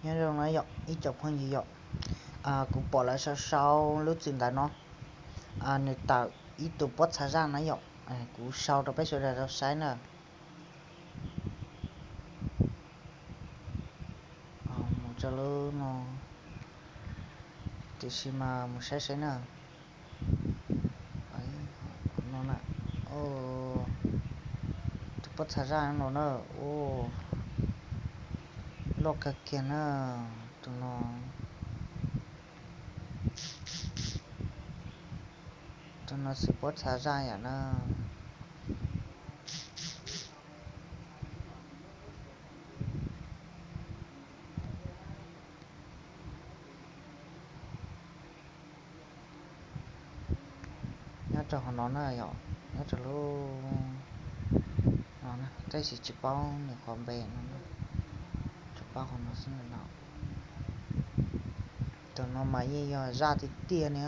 Nyob zoo na yom, ib co phooj ywg yom, kuv pom lawv sau sau lub txim ntawv no, nws tawm ib tug pob txha zaj na yom, kuv sau rau peb sawv daws tau saib na. Mus rau lub no, tiam sis mas mus saib saib na. No na, tus pob txha zaj no na, loj kawg kiag na, tus no, tus no xwb pob txha zaj yam na. Nyob rau qhov no na yom, nyob rau lub no na, tab sis tsis paub nws qhov npe no, tsis paub qhov no xwb no. Tus no mas yeej yog zaj tiag tiag ne.